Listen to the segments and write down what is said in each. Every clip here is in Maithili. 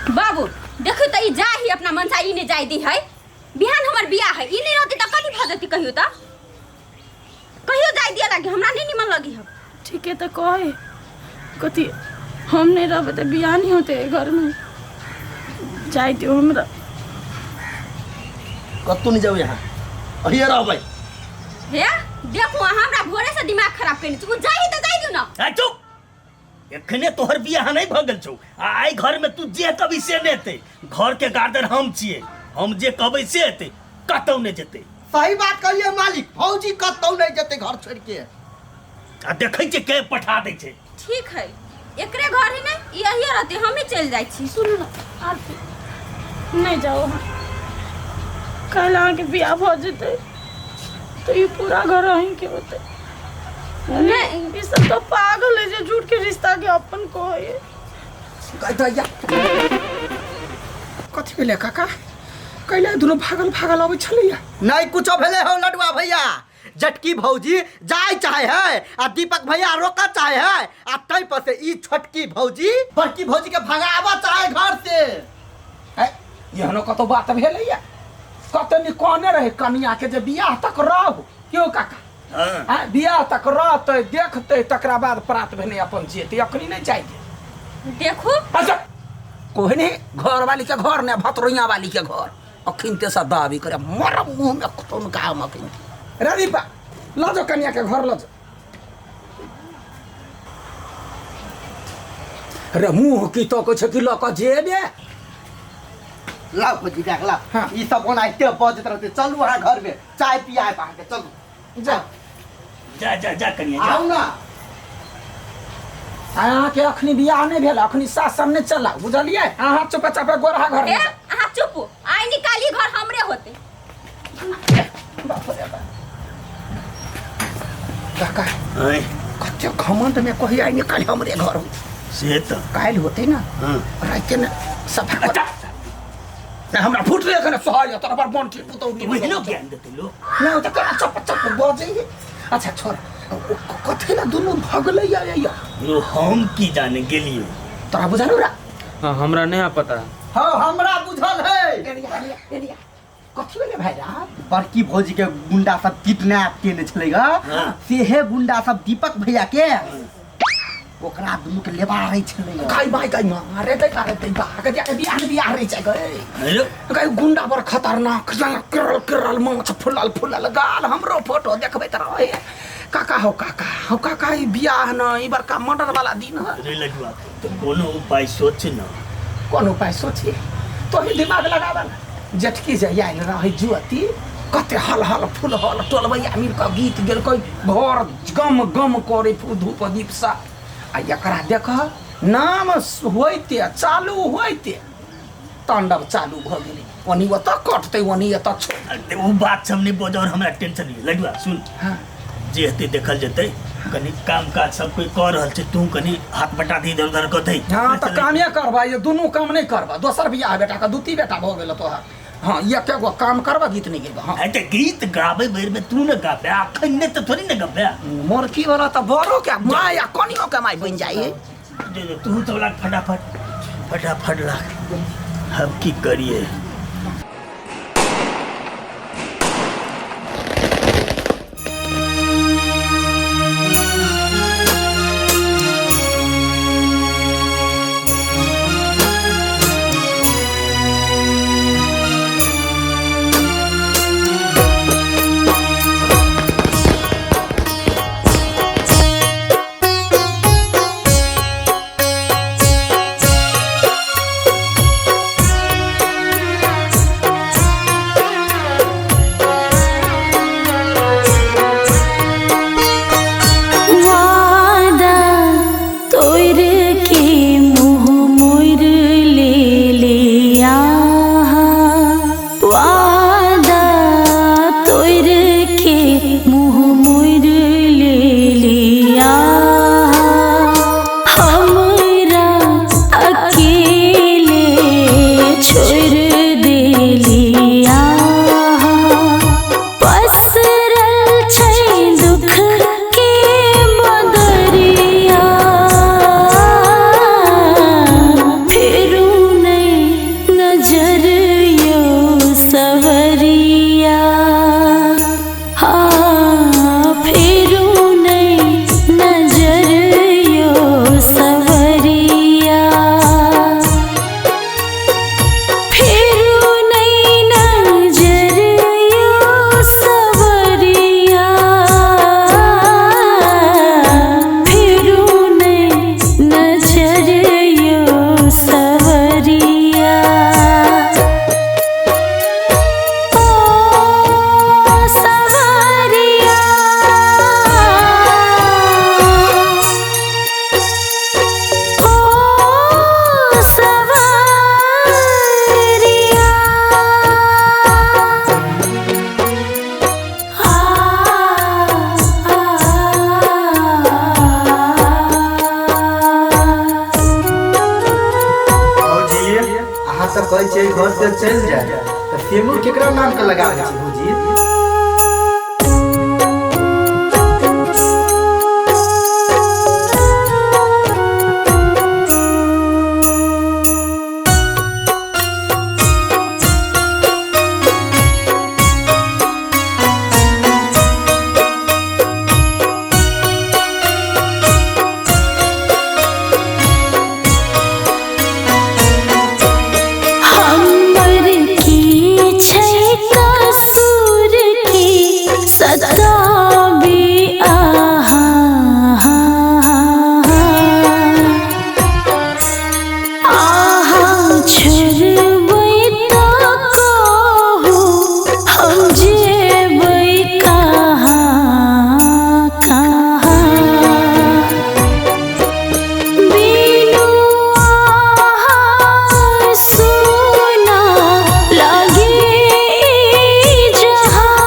बाबू देखू तऽ ई जाही अपना मनसा ई नहि जाय दी है बिहान हमर बियाह है ई नहि रहती तऽ कथी भऽ जेती कहियो तऽ कहियो जाय दिया लागी हमरा नहि निमन लगी हम ठीके तऽ कहे कथी हम नहि रहबै तऽ बियाह नहि होतै एहि घरमे जाय दियौ हमरा कतहु नहि जाउ यहाँ अहिए रहबै हे देखू अहाँ हमरा भोरे से दिमाग खराब केने छी ओ जाही तऽ जाय दियौ ना ए चुप एखने तोहर बियाह नहीं भऽ गेल छौ आ आइ घर में तू जे कहबी से नहि हेतै घर के गार्जियन हम छियै हम जे कहबै से हेतै कतौ नहि जेतै सही बात कहलियै मालिक फौजी कतहु नहि जेतै घर छोड़ि के आ देखै छियै के पठा दै छै ठीक है एकरे घर ही नहीं यही रहते हम ही चल जाइ छी सुनू ने आरती नहि जाउ अहाँ काल्हि अहाँके बियाह भऽ जेतै तऽ ई पूरा घर अहीँके होतै नहीं ई सब तऽ पागल है जे झूठ के रिश्ता के अपन कहै है दैया कथी भेलै काका कैला दुनू भागल भागल अबै छलैया नहीं कुछो भेलै हौ लडुआ भैया जटकी भौजी जाय चाहे है आ दीपक भैया रोकऽ चाहे है आ तै पर से ई छोटकी भौजी बड़की भौजी के भगाबऽ चाहे घर से है एहनो कतौ बात भेलैया कते नी कहने रहे कनिया के जे बियाह तक रहू क्यों काका हाँ आँय, बियाह तक रहतै देखतै तकरा बाद प्रात भेने अपन जेतै अखनी नहि जाइ के देखू अच्छा कोहे नहीं घर वाली के घर ने भतरोइया वाली के घर अखिन ते सब दाबी करे मर मुंह में तुम का हम अखिन रे दीपा ल जो कन्या के घर ल जो रे मुंह की तो कहै छै कि ल के जेबे लाओ भौजी बैग लाओ हाँ। ई सब ओनाहिते बजैत रहतै चलू अहाँ घर में चाय पियाए अहाँके चलू जा जा जा जा कनिया जा आउ ना अहाँके अखनी बियाह नहि भेल अखनी शासन नहि चला बुझलियै अहाँ चुपे चापे गोरहा घर ए मे जाउ। अहाँ चुप आइ निकाली घर हमरे होते बाप रे बाप। काका आँय, कते घमंड में कही आइ निकाल हमरे घर होते से तऽ काल्हि होते ना हाँ राते ने सफा कर नहीं हमरा फुटले एखन सहल तोरा पर बंठी पुतौ ओहिनो ज्ञान देतै लोक नहीं तो केना चप चप बजै है अच्छा छोड़ ओ कथी ला दुनू भगलै या या यो हम की जाने गेलियो तोरा बुझल रा हाँ हमरा नहीं पता हाँ हमरा बुझल है एलिया एलिया एलिया कथी भेलै भाई राम बड़की भौजी के गुंडा सब किडनैप केने छलै ग हाँ। सेहे गुंडा सब दीपक भैया के ओकरा दुनू के लेबा रहे छलै ग। गाय माय गाय मारे दे मारे दे भाग जा बियाह ने बियाह रे छै गए हेलो गाय गुंडा बड़ खतरनाक करल करल माछ फुलल फुलल गाल हमरो फोटो देखबै त रहे काका हो काका हो काका ई बियाह न ई बड़का मर्डर वाला दिन है रे लडुआ तो कोनो उपाय सोच न कोन उपाय सोचिए तोही दिमाग लगाबऽ ने जेठकी जे आयल रहै जुअती कते हल हल फूल हल टोलबैया मिल कऽ गीत गेलकै घर गम गम करै फूल धूप दीप सा आ एकरा देख नाम होइते चालू होइते तांडव चालू भऽ गेलै ओनी ओतऽ कटतै ओनी एतऽ छोड़ अरे ओ बात सब नहीं बोझ और हमरा टेंशन नहीं लडुआ सुन हाँ जे हेतै देखल जेतै कनि काम काज सब कोई कऽ रहल छै तू कनि हाथ बटा दही इधर उधर कऽ दही हाँ तऽ कामे करबा ये दुनू काम नहि करबा दोसर बियाह बेटा के दूती बेटा भऽ गेल तोहर हाँ एके गो काम करबा गीत नहि गेबा हाँ है तऽ गीत गाबै बेर में तू ने गाबे अखन ने तऽ थोड़ी ने गबे मोरकी वाला तऽ बड़ो के माय आ कनियो के माय बनि जाइ है दे दे तू तो लाग फटाफट फटाफट लाग हम की करिए तऽ कहै छै घर से चलि जाए तऽ सेनूर केकरा नाम के लगाबै छी भौजी? हमर की छै कसूर की सताबी आहा आहा छोड़बै तऽ कहू हम जेबै कहाँ कहाँ बिनु आहा सोना लागे जहाँ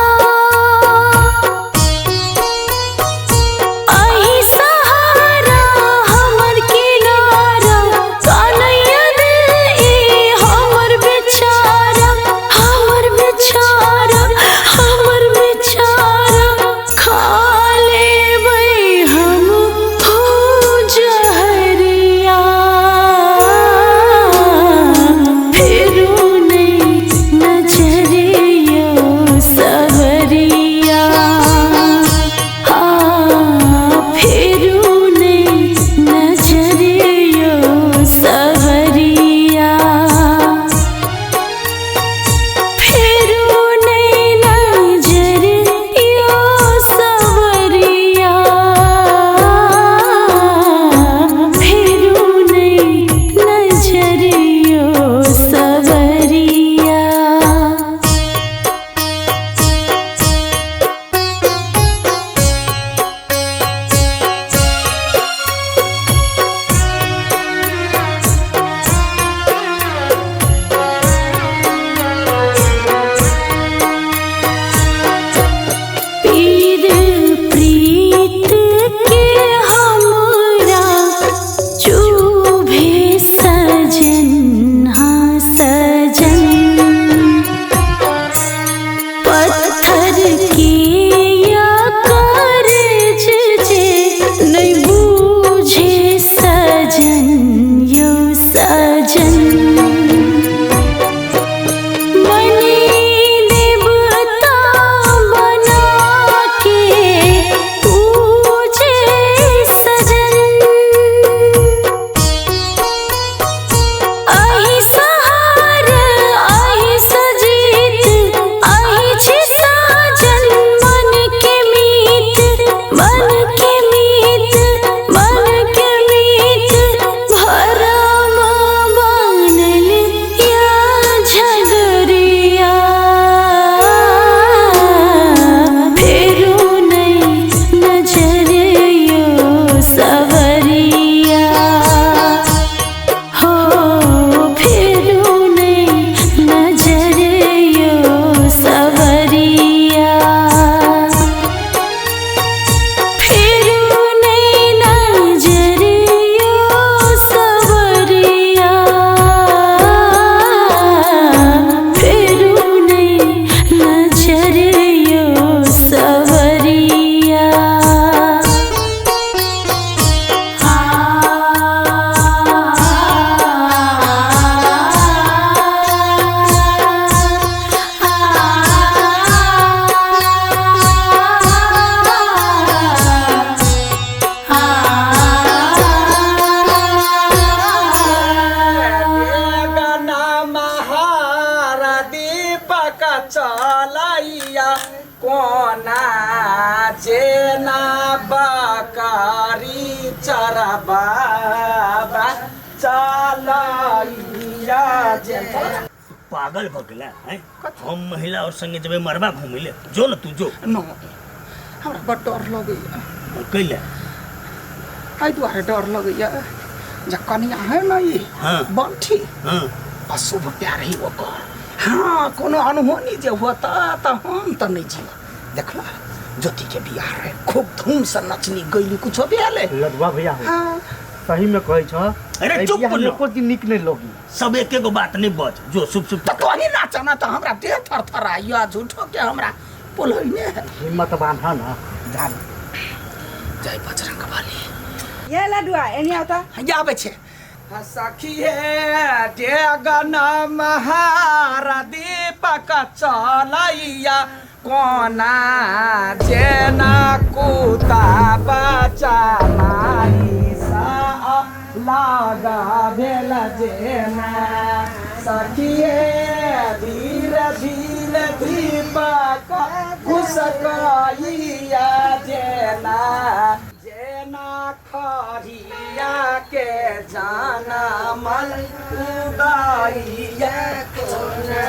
अही सहारा हमर किनारा कन्हैया दिल ई हमर बेचारा हमर बेचारा हमर बेचारा खा लेबै हम हो जहरिया फेरू नहि नजरियो सवरिया फेरू नहि नजरियो सवरिया फेरू नहि नजरियो सवरिया फेरू नहि नजरियो सवरिया। पीर प्रीत के हमरा चुभे सजन हाँ सजन पत्थर के या करज जे नहीं बूझे सजन यो सजन बनी देवता बना के पूजे सजन अहि सहार अहि सजीत अहि छी साजन मन के मीत मन के मीत मन के मीत भरम बनल या झगरिया फेरू नहि नजरियो सवरिया हो फेरू नहि नजरियो सवरिया फेरू नहि नजरियो सवरिया फेरू नहि नजरियो सवरिया। गना महारा दीपक चलैया कोना जेना बकरी चरबाबा चलैया जे पागल भऽ गेला हैं? हम महिला और संगे जेबै मरबा घूमै ले, जो न तू जो। नो हमरा बड डर लगैया। कैले? एहि दुआरे डर लगैया जे कनिया है न ई बंठी अशुभ प्यार ही ओकर। हाँ कोनो अनहोनी जे होता तऽ हम तऽ नहि जीव। देखला ज्योति के बियाह रहे, खूब धूम से नचनी गैली, कुछो भेलै लडुआ भैया हो। हाँ। सही में कहै छ अरे एहि चुप बियाह में न एको दिन नीक नहीं लगी। सब एक एगो बात नहीं बज जो सुप सुप। तऽ तोही नाच ना तऽ हमरा देह थर थर आइया, झूठो के हमरा पोलैने है। हिम्मत बांध ना जान। जय बजरंग बली। ये लडुआ एनी आवता। या आबै छै। सखी हे डेगन महारा दीपक चलैया कोना जेना कुता बचा माई सा लागा भेल जेना। सखी हे धीरे धीरे दीपक घुसकैया जेना जेना खरिया के जानमल उदाइया कोना।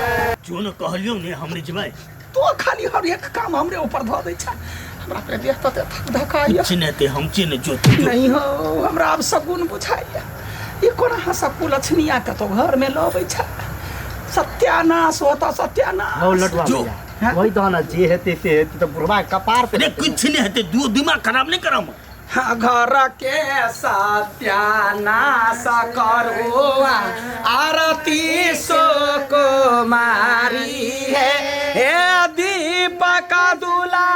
जो न कहलियौ ने हमरे जेबै। तो खाली हर एक काम हमरे ऊपर धऽ दै छै, हमरा पे देह तते थक धकाइया। कुछ नहि हेतै, हम छियै ने, जो तू जो। नहीं हो, हमरा आब शगुन बुझाइया। ई कोना हँसकू लक्ष्मीया के तो घर में लबै छै, सत्यानाश होता सत्यानाश। हौ लडुआ जो। भैया, वही दह ना जे हेतै से हेतै, तऽ बुढ़वा के कपार पे अरे हेतै। कुछ नहि हेतै, दू दिमाग खराब नहि करम। हाँ, घर के सत्यानाश करुआ आरती सो कुमारी है, हे दीपक दुलारी।